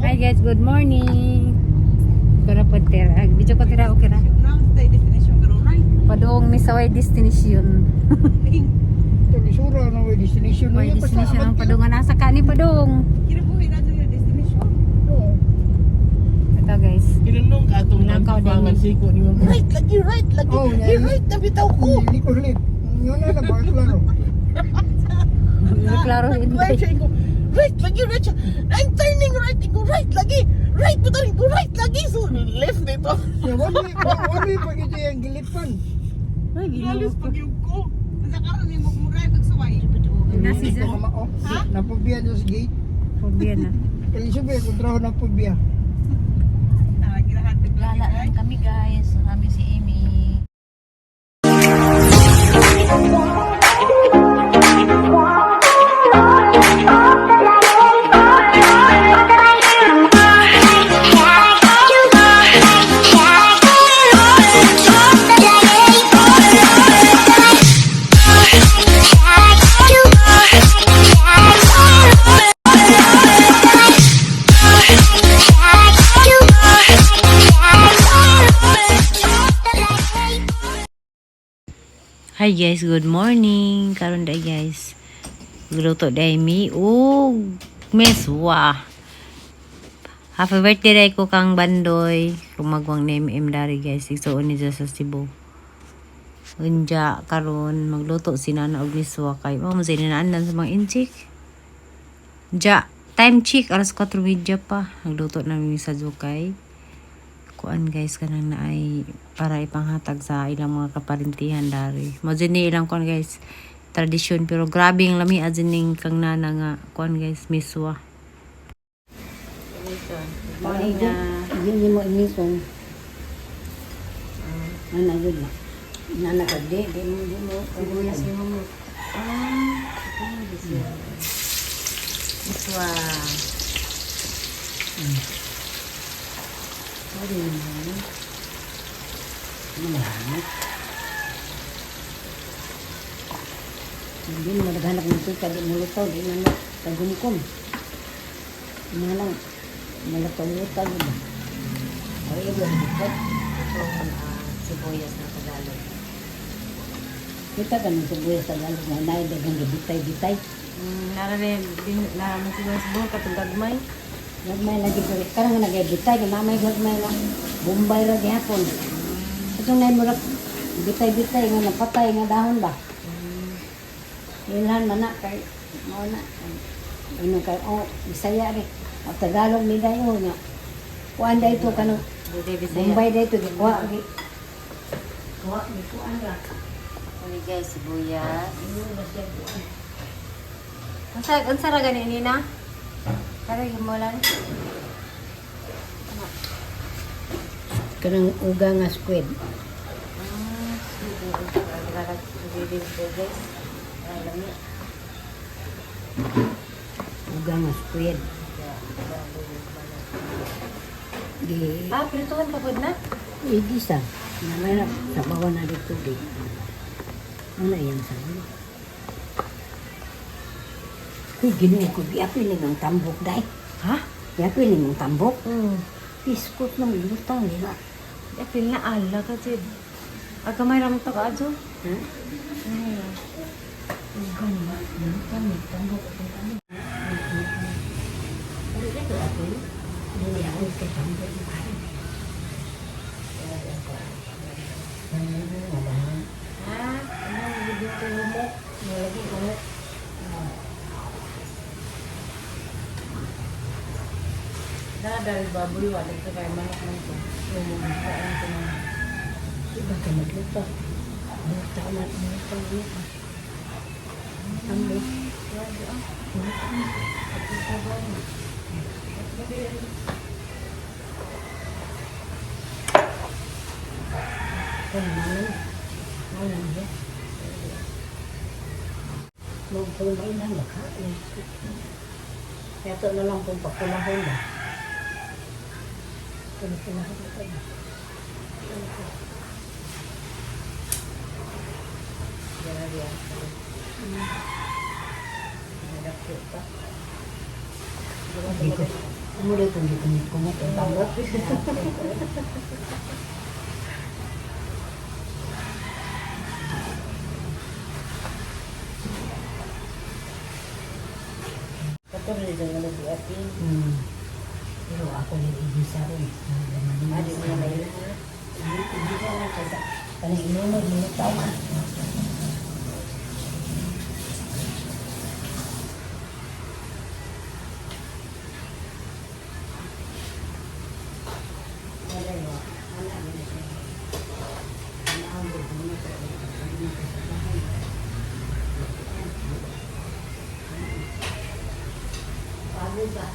Hi guys, good morning. Kura po tira. Video ko tira, okay ra. Destination karon ay. Padung mi sa way destination. Lisura na way destination Way niya. Basta destination ang abante. padungan nasa kani padung. Kinabuhi na sa destination. Oo. Ito guys. Kinunong ka atong Nakaw din. nagpangan siko ni mo. Right lagi, right lagi. Oh, Hey, right na bitaw ko. Hindi ko ulit. Yun na lang, bakit klaro? Hindi klaro hindi. Right siya ko. Right lagi, right siya. I'm turning right ko, right lagi. Right mo ko, right lagi. So left dito. Yeah, one way pag ito yung gilipan. Ay, Gilalis pag yung ko. Sa karon ni mo muray pagsuway. Nasi Hindi ko kamao. Napubiya niya sa gate. Phobia na. Kalisube, kontraho na pubiya. Ah, girahan Lala lang kami, guys. Kami si Amy. Hi guys, good morning. Karon day guys. Gluto day mi og meswa. Happy birthday day ko kang Bandoy. Rumagwang ni MM dari guys. Igsuon ni sa Cebu. Unja karon magluto si nana og miswa kay mao mo sinanaanan sa mga inchik. Ja, time check alas 4:30 pa. Nagluto na mi sa Jukay. Kuan guys, kanang naay para ipanghatag sa ilang mga kaparintihan dari. Mo jud ni ilang kuan guys, tradisyon, pero grabe ang lami adin ning kang nana nga kuan guys, miswa. Morning na. Hindi mo inikong. Ano yun na? Nana ka di, di mo. Sibuyas ni mo. Ah, miswa. Sorry mo. Ano Hindi mo naghanap ng tika, di mo lutaw, di man tagumkom. Ano lang, malutaw-lutaw. Diba? Ay, iba, bukod. Itong sibuyas na Tagalog. Kita ka ng sibuyas Tagalog na naidagang gibitay-bitay. Nara din na mo sibuyas buhok katong gagmay. Gagmay lagi ko. Karang nga nagay-bitay, kay mamay gagmay na. Bombay ra gihapon. Itong nay murag bitay-bitay nga napatay nga dahon ba. Ilhan man na kay mao na. Ano kay oh Bisaya ri. O Tagalog ni dayo nga. Kuan dai to kanang Hindi Bisaya. Bombay dai to gikuha gi. Kuha gi kuan ra. Ano guys, sibuyas. Ingon ba siya kuan? Unsa ra gani ni na? Kare gimulan. Kanang uga nga squid. Ah, guys. Uga nga squid. Di Ah, prituhan pa pud na? Igisa. Namay na, sabawan na dito di. Ano yan sabi? Uy, ginoo ko, giapil ni mong tambok day. Ha? Giapil ni mong tambok. Hmm. Biskot ng lutang nila. Apil na ala ka jud. Aga may ramon to ka adyo. Ha? Uga na, lutang ni tambok. Ano ito ako? Hindi ako kay tambok. Ha? Ano video ko humok? Nalagi humok. Dahil baboy wala ito kay manok man to. Kaon ko man. Iba ka magluto. Luto na, luto na. Tambok. Ito na lang kung pakulahon ba. Pakulahon ba tayo? Hindi ko. Amo dai kung gikumot-kumot ang tambok. Katong rin ang si Ate. Pero ako ni igisa ron. Adi mo na maila. Igisa lang kaysa kanang inunod mo man. Pagod ba?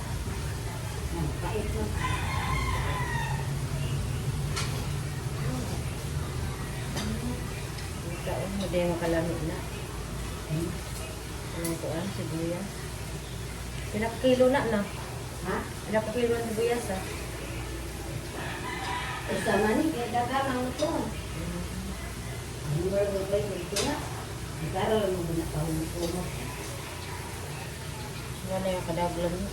Pait mo. Kaon mo din makalami na. Anong kuan sibuyas? Pila ka kilo na na. Ha? Pila ka kilo na sibuyas ah. Usa man ni kay daghang ang ito. Ang wala ko kay ito na. Karon mo na pa mo. Wala yung kadaglan.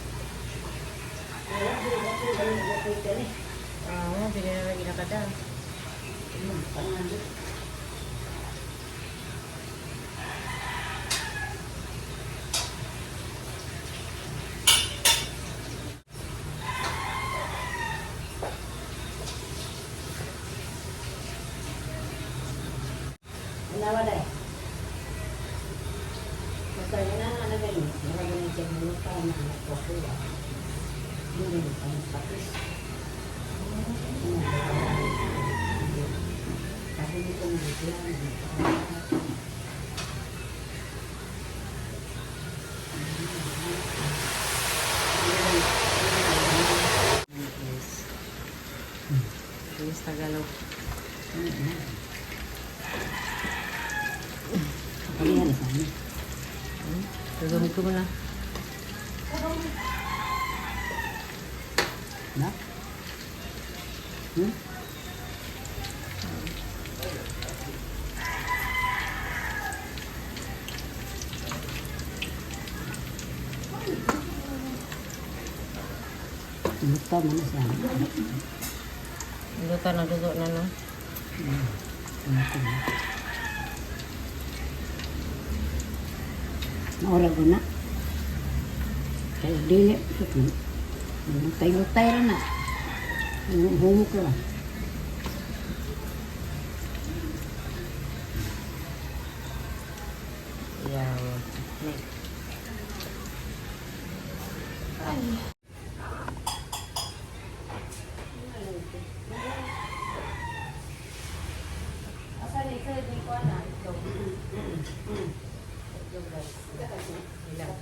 Wala ko ko wala ko ito ni. Ah, pili na lagi nakada. Pangan. Wala wala eh. Basta yun na na ganun. Wala ganun siya mga tao na anak ko ko. Hindi rin ang patis. Sabi nito na dito. Yes. Yes, Tagalog. Ano yan sa amin? Gagamit ko muna. Na? Hmm? Luto man na siya. Luto na dugo na no. Luto na. Maura ko na. Kaya dili. Lutay-lutay ra na. Humok ra. Yeah. Asa ni sa ni ko na ito. Ito guys. Ilang.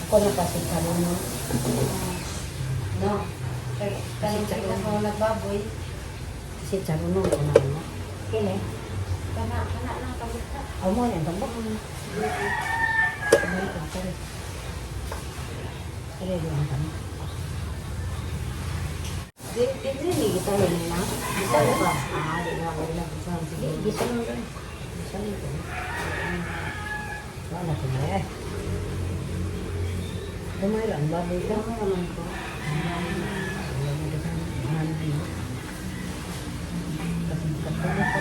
Ako na kasi karoon. No. Kasi sa ko nagbaboy. Kasi charunong ko na ano. Kini. Kana kana lang kabuta. Amo yan tambok. Kamay ko kare. Kare yung tambok. Di di di ni kita ni na. Bisa ba? Ah, di na wala bisa. Sige, bisa lang rin. Bisa lang ko. Wala ko na eh. Kamay lang baboy ka naman ko. Wala mo kasi. Kasi katulad ko.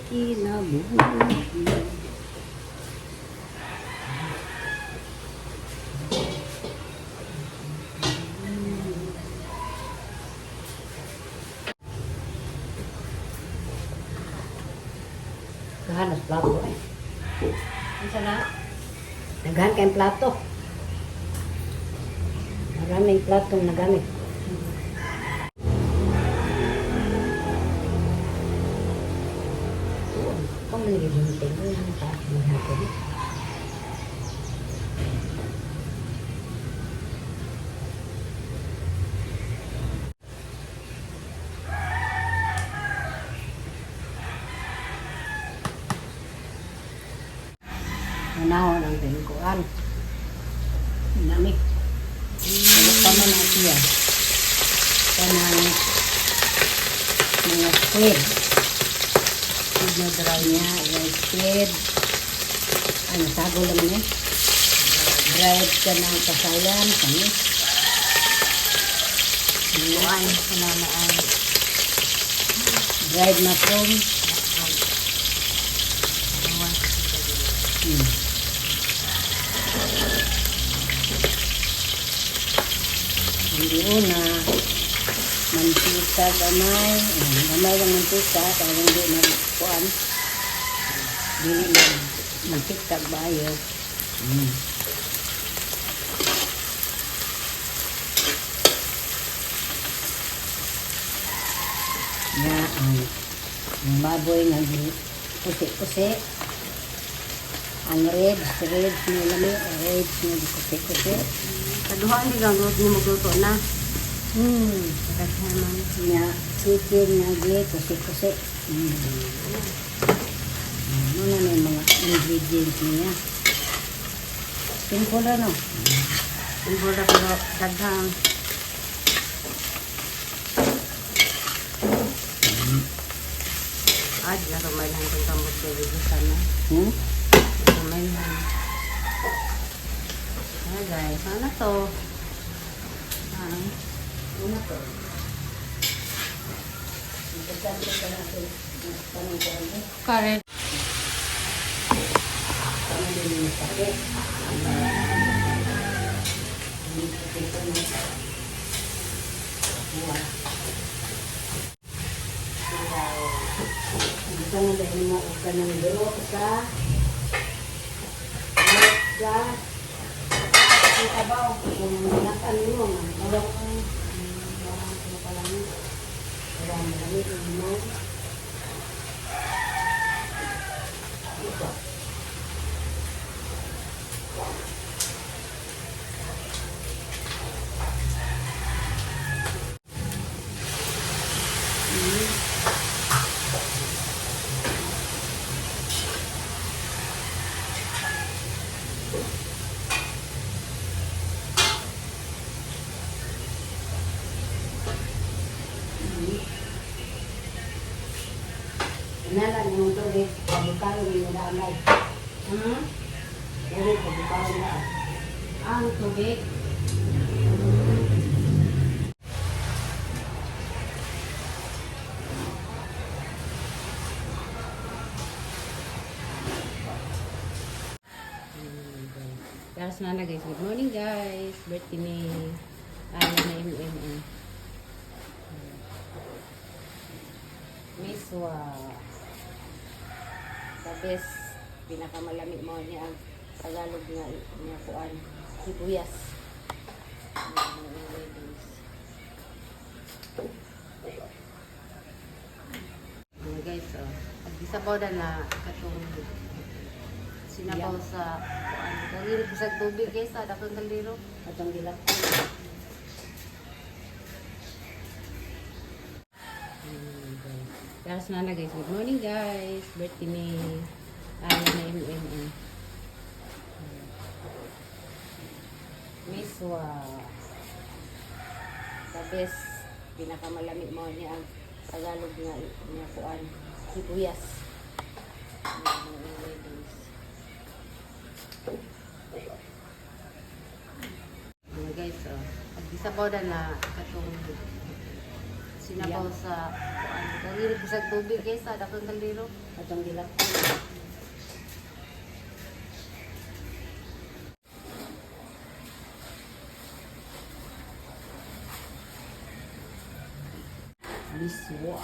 Kinabuhi. Naghahan ang plato eh. Unsa na? Naghahan kayong plato. Maraming platong nagamit. man gigunting ko nang taas ng hapon. Panahon ang tinukuan. Nami. Wala pa man na siya. Kanang mga squid. Medyo dry. Niya, yung squid. Ano, sago lang niya. Dried ka ng kasayan. Kami. Kuan, kananaan. Dried mushroom. Hindi una, mantika gamay, gamay lang mantika, kaya hindi magkuan. Dili mag mantika bayo. Nga ang baboy nga pusi-pusi. Ang ribs, ribs nga lami, ribs nga pusi-pusi. Kaduha ni lang ni magluto na. Daghan man. Nga chicken nga gi pusi-pusi. Ano na na yung mga ingredients niya. Simple na, no? Simple ra pero daghan. Ad, narumay lang itong tambot sa sana. Hmm? Narumay lang. Hi guys, ano to? Ano? Ano to? Kare. Gusto mo dahil mo og kanang duro sa sa ang kabaw kung nakan mo ang kabaw wala marami mo. Nala mo tubig, pabukalo mo na amay. Hmm? Tubig, pabukalo na. Ang tubig. Tapos na na guys. Good morning guys. Birthday ni Ala na MMM. Miswa. The best. Pinakamalami mo niya ang Tagalog nga nga kuan. Sibuyas. Mga ingredients. Ano guys, oh. Pag isabaw na na katong sinabaw sa kuan. Kagilid sa tubig guys, sa dakong kaldero. Atong gilap. Tapos na na guys. Good morning guys. Birthday ni Ala na MMM. Miswa. The best. Pinakamalami mo niya ang Tagalog nga nga kuan. Sibuyas. Mga ingredients. Ano guys, oh. Pag isabaw na na katong sinabaw sa kuan. Kagilid sa tubig guys, sa dakong kaldero. Atong gilap. Miswa.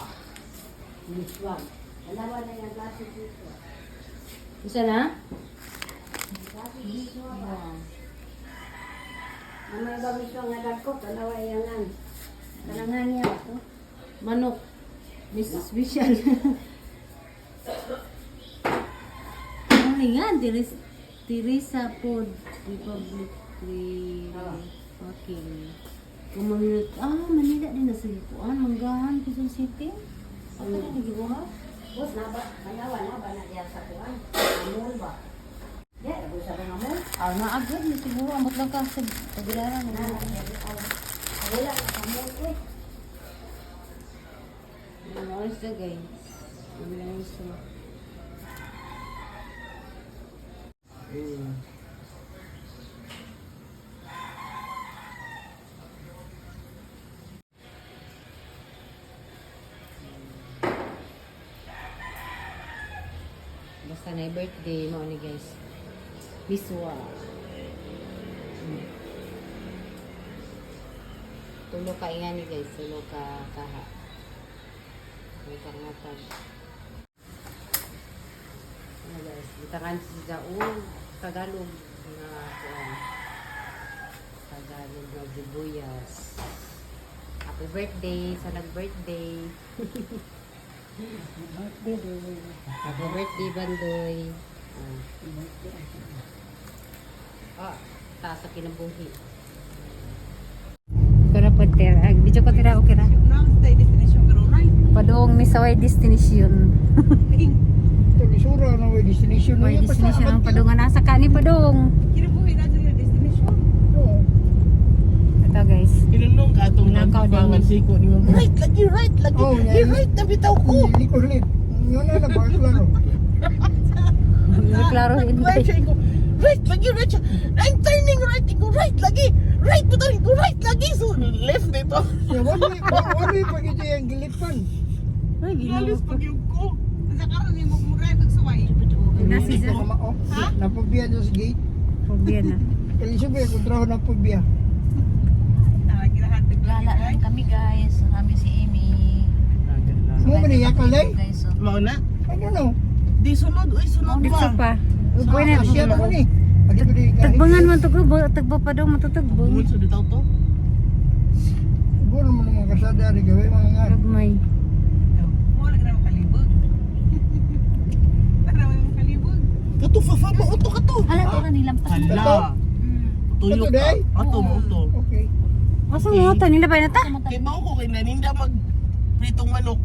Miswa. Dalawa na yung klase dito. Isa na? Klase miswa ba? Ang may ba miswa nga dagko, tanawa iyangan. Tanangan niya ba to? Manok. Miss Special. nga, Teresa Food Republic Fucking. Kumaminut, Manila din na sa Kuan, Manggahan, Quezon City. Ano na nagibuha? Boss, naba, manawa, naba na diya sa kuan. Amol ba? Diya, nabul sa mga amol. Naagad na siguro. Amot lang ka sa pagilaran. Wala, amol ko eh. Ano oras na, guys? Ano oras na? Basta na birthday mo ni guys. Miswa. Tulo ka ingani guys, tulo ka kaha. May kangatag. Ano guys, gitangan siya og Tagalog nga kuan. Tagalog nga sibuyas. Happy birthday sa nag-birthday. Happy birthday, Bandoy. Taas sa kinabuhi. Kura po tira. Video ko tira, okay ra. Nang sa destination karunay. Padong ni sa way destination. Lisura na way destination Way destination ang padungan. Nasa kani padong. Kinabuhi na jud destination. Oo. Ito guys. Inunong ka atong Nakaw din. nagpangan siko ni mo. Right lagi, right lagi. Oh, yeah. Di right na bitaw ko. Hindi ko ulit. Yun na lang, bakit klaro? Hindi klaro hindi. Right siya ko. Right lagi, right siya. I'm turning right ko right lagi. Right mo ko right lagi. So left dito. Yeah, one way pag ito yung gilipan. Ay, ginoo. Lalis pag yung ko. Sa karon ni mo muray pagsuway. Nasi sa Oh, napubiya niya sa gate. Phobia na. Elizabeth, kontraho na pubiya. Tara girahatag Lala lang kami guys. Kami si Amy. Mo man niya kalay? Guys, oh. Mao na. Ano no? Di sunod, uy sunod Dito pa. pa. Uy, na. Siya naman eh. Tagbangan man to ko, tagbo pa daw matutagbong. Tungod sa bitaw to. Buwan naman mga kasada rin gawin mga nga. Gagmay. Mo lang ra makalibog. Tara mo makalibog. Kato fafa mo uto kato. Hala, to na nilampas. Hala. Tuyo Kato, ka. day? Ato mo uto. Okay. Asa mo to nila ba na ta? Kay mao ko kay naninda mag pritong manok.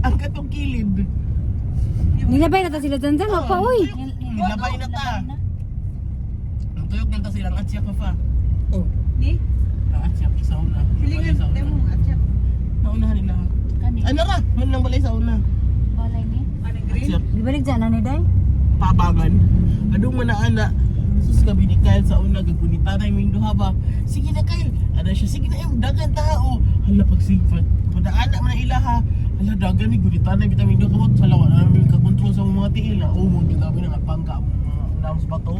Ang katong kilid. Nilabay na ta sila dyan dyan, pa uy. Nilabay na ta. Ang tuyok na ta silang atsyak ka fa. Oh. Ni Ang atsyak sa una. hilingan Sa una. mo atyak. Naunahan nila. Kani. Ano ra? Man lang balay sa una. Balay ni. Anong green? Atsyak. Gibalik dyan na ni Day. Pabangan. Adong man na ana. Sus kami ni Kyle sa una gagunita na yung duha ba. Sige na Kyle. Ana siya sige na dagan tao. Hala pagsigfat. Padaan man na ila ha. Hala dagan ni gunita na bitamin duha kamot sa lawa na namin kakontrol sa mga tiil. Oh mo gid na nga pangka mo mga unang sa bato.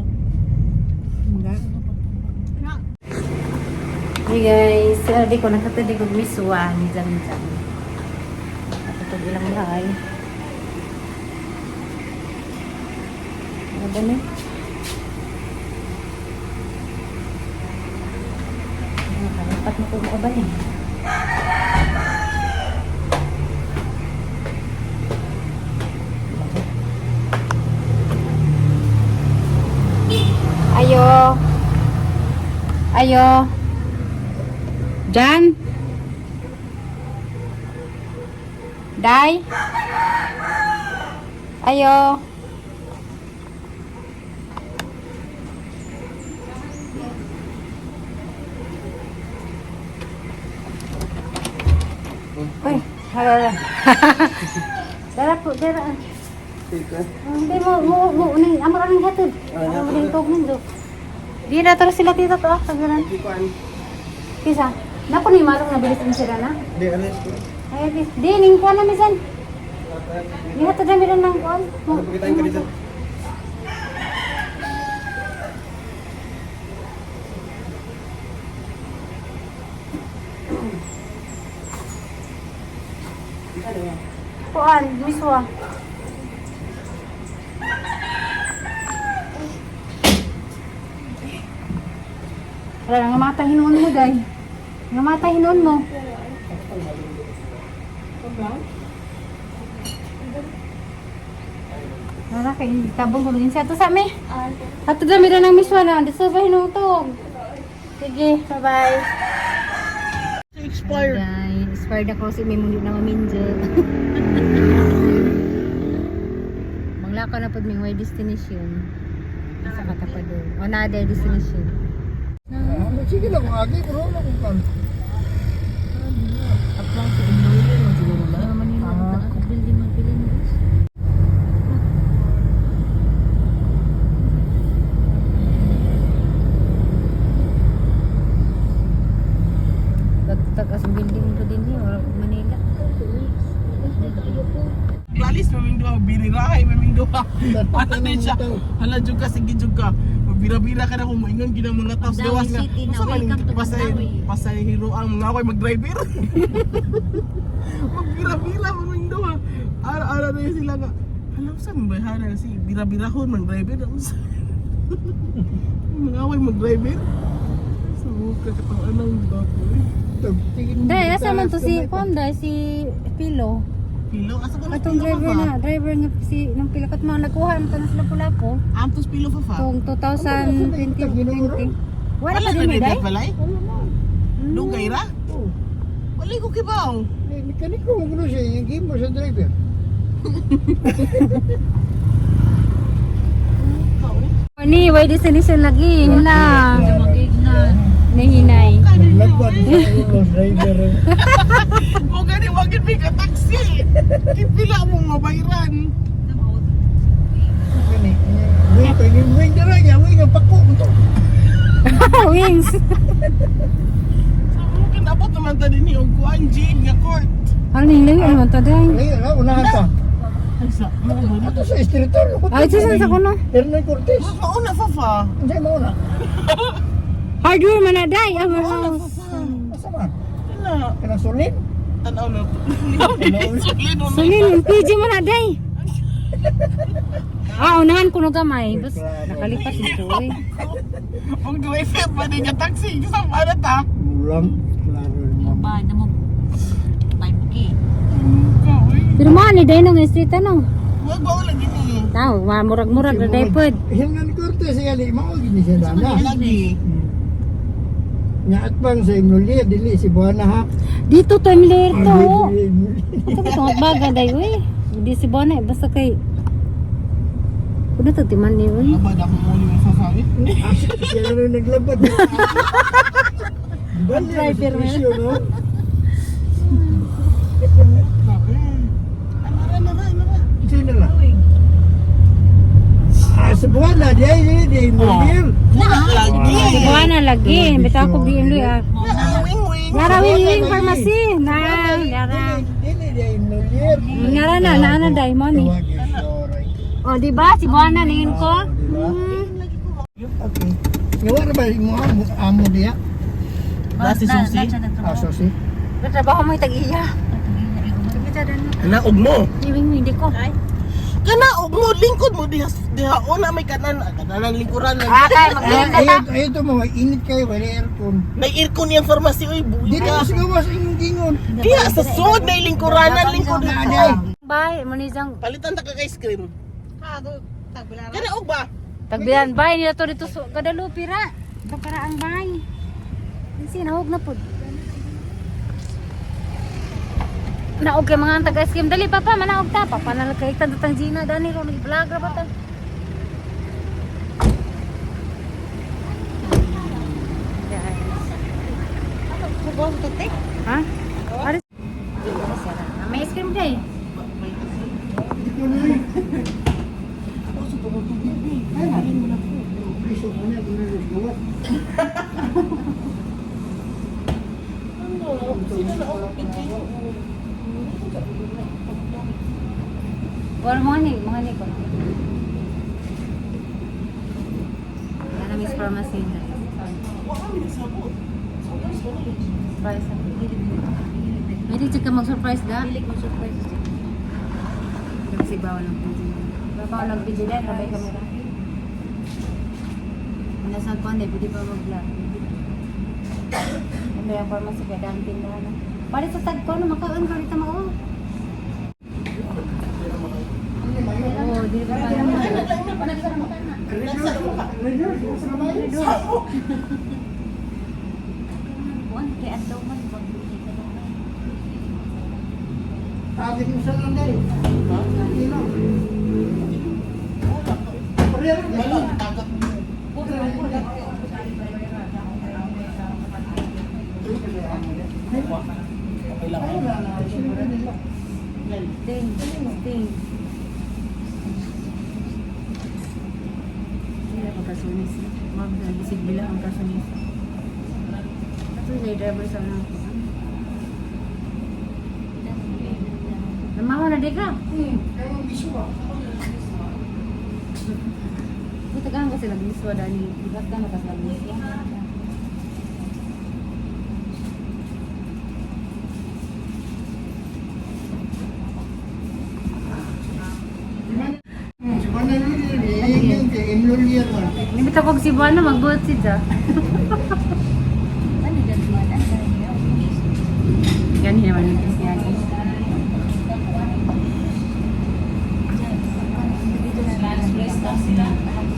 Hey guys, di ko nakatadi ko miswa ni Jam Jam. Nakatag ilang bahay. Ano ba ni? Nakalipat na ko makabalik. Ayo. Ayo. Jan? Day? Ayo. Uy, hala. Dara po, dara. Hindi mo, mo, mo, uning, amor anong hatod. Amor anong tog nindo. Di na tara sila tito to, ah, pagdanan. Kisa, nako ni marong nabilis ang sila na. Di alis ko. Ay, di, di ning kuan na misan. Di hatod na miran ng kuan. Pagkitain ka dito. Kuan, miswa. Wala nga mata hinuon mo, day. Nga mata hinuon mo. Nara kay tabong ko din sa ato sa mi. Ato dami ra nang miswa na dito sa hinungtog. Sige, bye-bye. Expired. Guys, expired ako si may mundo na maminjo. Manglakaw na pud mi way destination. Sa Katapado. O na destination. Ah, sige lang kung agi, pero wala kung kan. Apply sa Indonesia man siguro na. Manila, ako building magbilin boss. Tag as building ko din ni or Manila. Lalis maming duha, binirahay maming duha. Ano din siya? Hala jud ka, sige jud ka. Magbira-bira ka na kung moingon gid ang mga tao sa gawas nga. City na, Unsa man welcome to pasay Mandaue. pasay hero ang mga ako'y mag-driver. Magbira-bira maming duha. Ara-ara na yun sila nga. Hala unsa man bayhana si bira-birahon man driver. Unsa? Mga ako'y mag-driver. So, kakatawaan ang dako eh. Dai, asa man to si Kwan dai si Pilo. Pilo, asa ko na Atong pilo driver pa na, driver nga si nang pilo kat mga nakuha na to na sila pula-po. Amtos pilo pa fa. Tong 2020. Wala pa din na eh, dai. balay? Dugay ra? Oh, Wala ko kibaw. mekaniko mo kuno siya, yung game mo sa driver. Ni way destination lagi na. Nahinay. Naglagwan sa ulo, driver. O gani wag gid may ka taxi. Kipila mo mabayran. Gani, wing, wing, wing, dara niya, wing, ang pako ko to. Wings. So mo kinabot naman ta dinhi og kuan jail nga court. Ano ning layo naman to dai? Layo na, unahan ta. Ay sa mo Ato sa Estritor. Ay, sa sa kuno. Hernan Cortez. Mauna fa fa. Unsay mauna? Hardware man na dai our Mauna house. fa fa. Asa man? Wala. Kanang sulin? Tanaw na to. Sulin mo. Sulin, PG man na dai. Ah, unahan kuno gamay. Bas nakalipas ito eh. Ang driver pa din nga taxi. Sa para ta. Mulang, klaro naman. Ba, na mo 5K. Pero mo ni dai nang street ano. Wag ba wala gini. Tao, murag-murag na dai pod. Hernan Cortez, gali, mao gini siya dana. Lagi. Nga atbang sa Imnolia, dili si Buana ha. Dito to Emler to. Dili, Ito ko tungod baga dai uy. Di si Bona eh, basta kay Kuno to timan ni uy. Ba da mo ni mo fa fa. Siya na rin naglabad. Bali, Driver man. sitwasyon, no? Ano na na na. Sino lang? Ah, sa Buana, di ay, di, di, Imnolia. Lagi. Si Buana lagi, bitaw ko di Emloy ah. Wing wing. Nara wing wing pharmacy na nara. Dili, di ay Imnolia. Ngara na na dai mo ni. Tawag yung sorry. Oh, di ba si Buana ningin ko? Di ba? Okay. Ngawa na ba yung mga amo diya? Nasi susi. Ah, susi. Trabaho mo tag-iya. Kanaog mo. Wing wing di ko. Kanaog mo lingkod mo diha diha una may kanan kanan lingkuran lang. Ah, kay maglingkod ta. Ayun, ayun ito mga init kayo, wala aircon. May aircon yung pharmacy oy buhi Dili ka. mo sigawas inyong gingon. Diha sa sud na lingkuranan lingkod. Na, di ay. Bye, mo ni jang Palitan ta kag ice cream. Ah, do tagbilara. Kanaog ba? tagbilan bay nila to dito so, kadalupi ra. Kaparaang bay. Kasi nahog na pud. Naog kay mga tag ice cream dali papa manaog ta papa na kay tan tang Gina dani ro nag-vlog ra ba ta. Ha? Ari. May ice cream day. Piso mo na, dili mo sigawas. Wala mga ni ko. Ana Miss Pharmacy na. Surprise. Pwede siya ka mag-surprise da? Dili ko surprise. Kasi bawal ang PG. Bawal ang PG dahil rabay kamera. Nasa konde, pwede pa mag-vlog. Ano yung pharmacy kaya dami tindahan. Na. Pare sa tag ko, no, makaon ka rito mao. Oo, di ba? Tawag mo sa lang dahil. Ha? Kilo. Pareho na. Wala, tagak mo. Okay lang. Ay, wala na. Sino nila? Ting, ting. Hindi pa kasunis. Ma'am, nagisig bila ang kasunis. Ato sa driver sa una. Namaho na di ka. Kaya yung biso ba? Buta ka kasi nagmiswa dani. Ibat ka na kasi nagmiswa. Si Banalul, yung kay Emlulier man. Nimit ako si Buana magbuhat si Ja. Ano dyan man? Ano dyan? Yan naman yung niya.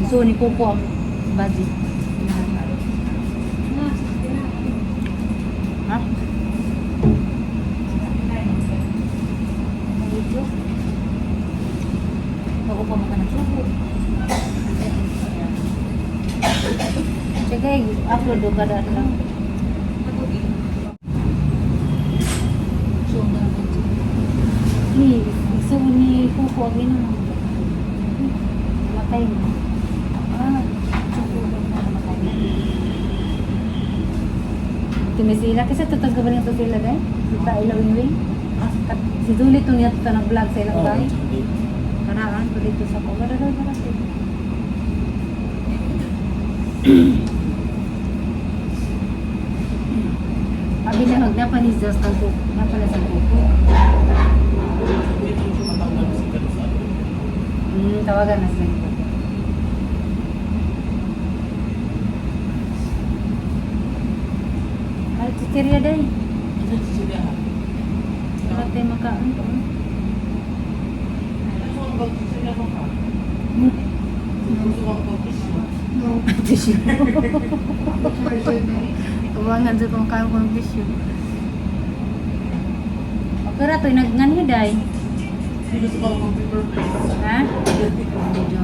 So ni Coco ang budget. Ha? Bago pa makanagsubo. Sige, upload do kada lang. Ni, so ni Coco ang ina. Matay mo. Ah, subo na namatay na. Tumisila kasi tutag ka ba nito sila day? Kita ila wing. Si Duli to niya to nag vlog sa ilang Oo, day. hindi. Karaan to dito sa ko. Gara daw gara. Abi na hag na pa ni Just ang kuko. Na pala sa kuko. Dito siya matanggal sa kalusan. Tawagan na sila ni Coco. Ay, chichirya day. Ano siya ha? Wala tayo makaan to. Gusto kong bag-chichirya mo ka? Gusto kong bag-tissue. No. Tissue. That's why I said no. Kuwangan sa kong kaon kong tissue. Okay ra to nagnganhi day. Gusto kong paper plate. Ha? Medyo.